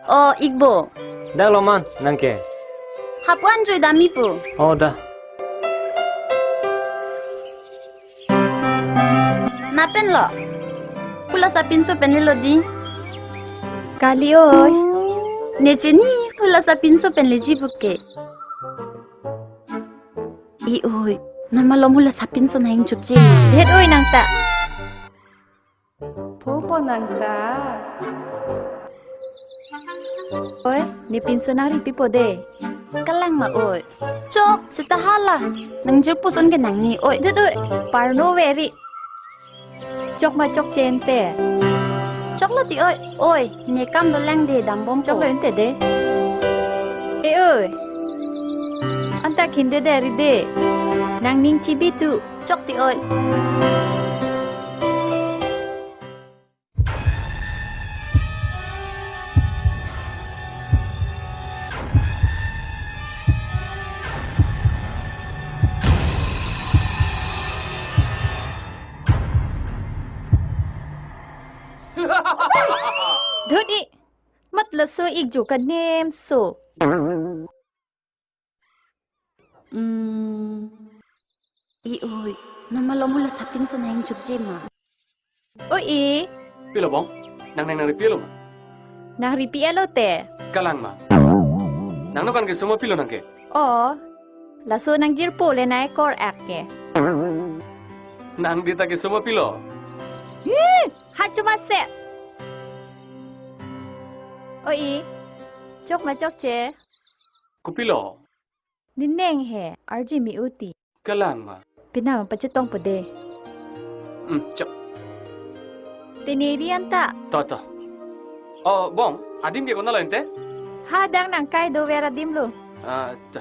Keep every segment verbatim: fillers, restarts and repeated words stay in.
O, ikbo. Dak lo man, nang ke. Hapuan joi dami pu. O, da. Napen lo. Hula sapinso pen lelo di. Kali oi. Ne chini hula sapinso pen leji pu ke. I oi, non malom hula sapinso nang chupje. Det oi nang ta. Pupo nang ta. Oi, ne pinso nang ripipo de. Kalang ma oi. Chok, seta hala. Nang jirpo son ke nang ni oi. Det oi, parno veri. Chok ma chokche ente. Choklo ti oi, oi, ne kam dolang de dambom choklo ente de. E oi. Anta khinde de ri de. Nang ning chibi tu. Chok ti oi. Dhut i, mat laso ik jo kanem so. Hmm. I oi, non malom hula sapinso nang chupje ma. Oi i. Pilo bong, nang nang nang ripi lo ma? Nang ripi elo te. Kalang ma. Nang nokan ke suma pilo nang ke? O, laso nang jirpo le nai kor ak ke. Nang di ta ke suma pilo? Hmm, ha chuma se. Oi i, chok ma chokche. Kopilo? Nineng he, arji mi uti. Kalang ma. Pina ma pachetong po de. Hmm, chok. Teneri anta. To, to. O, bong, adim ke konat lo ente? Ha dang nang kai dover adim lo. Ah, to.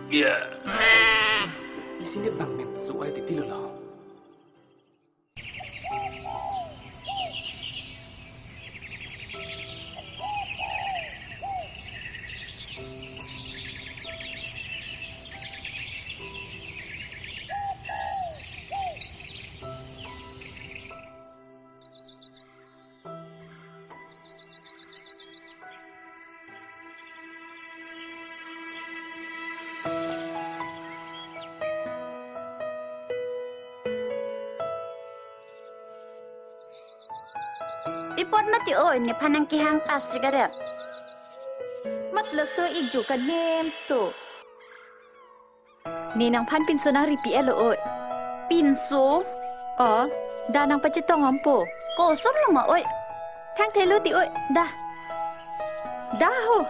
Ya. Isi ne bang men suai titi lo lo. Pi apot mati oi, nephan nang kehang pas sigaret. Mat laso ik jo kanem so. Ne nangphan pinso nang ripi elo oi. Pinso? O, da nang pachetong om po. Koson lo ma oi. Thang thelo ti oi, da. Da ho.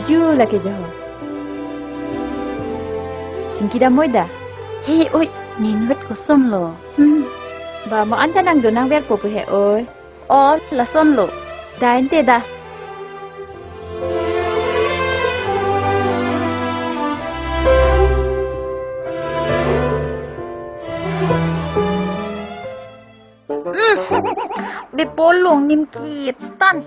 Ju lake jo. Chingki dam oi da. He oi, ne inutvet koson lo. Hmm. Ba mo anta nang do nang ver po pu he oi. O, lason lo. Da ente da. Bepolong nim kitan.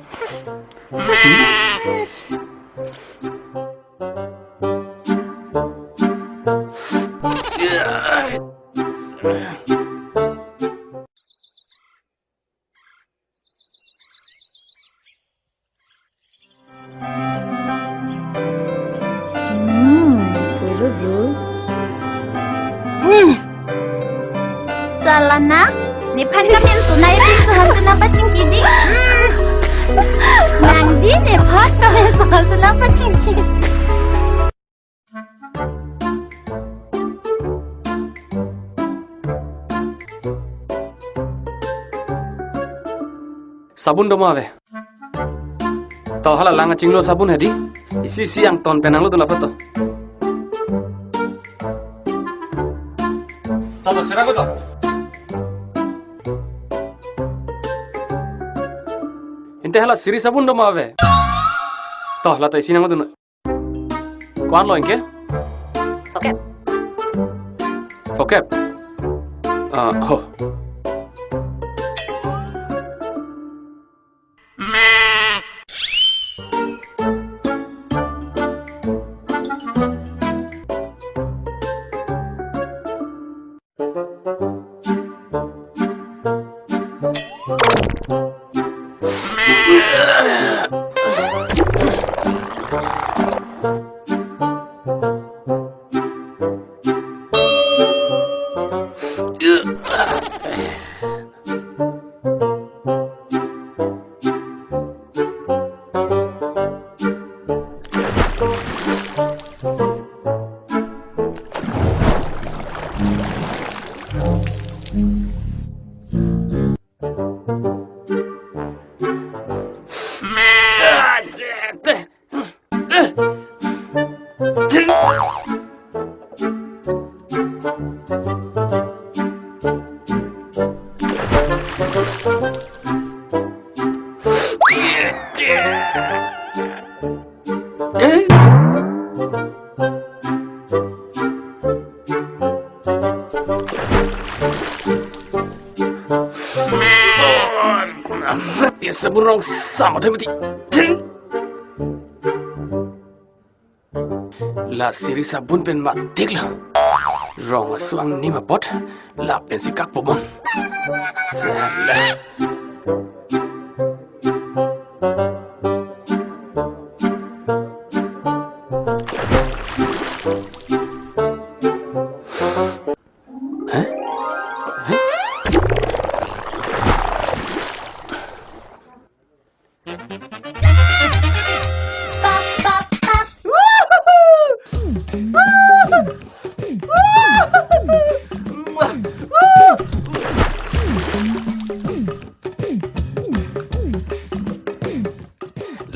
Hmm, pulo, bro. Hmm. Salah na, nephan kamen sunai din suhan suna pachingki di. Hmm. Nang di nephan kamen suhan suna pachingki. Sabun do ma ave? To hala lang kachinglo sabun hedi. Isi isi angton pen nanglo tu lapat to. To to sira ko to. Ente hala siri sabun do ma ave? To hala to isi nang tu. Ko-an lo anke? Vocab. Vocab. Ah, ho. Dia sabun rong sama tadi. La siri sabun pen matik lo. Rong asu angni ma apot, lapen si kak pobon. Salah. Hah? Hah?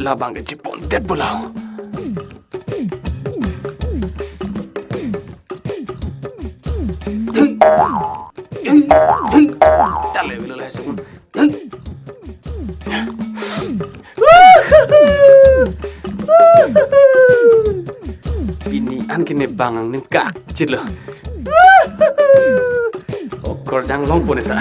Labang ke chipondet bola. Tale velo la sabun. Pini an kene bang angnim kak chit lo. Okorjang longpo neta.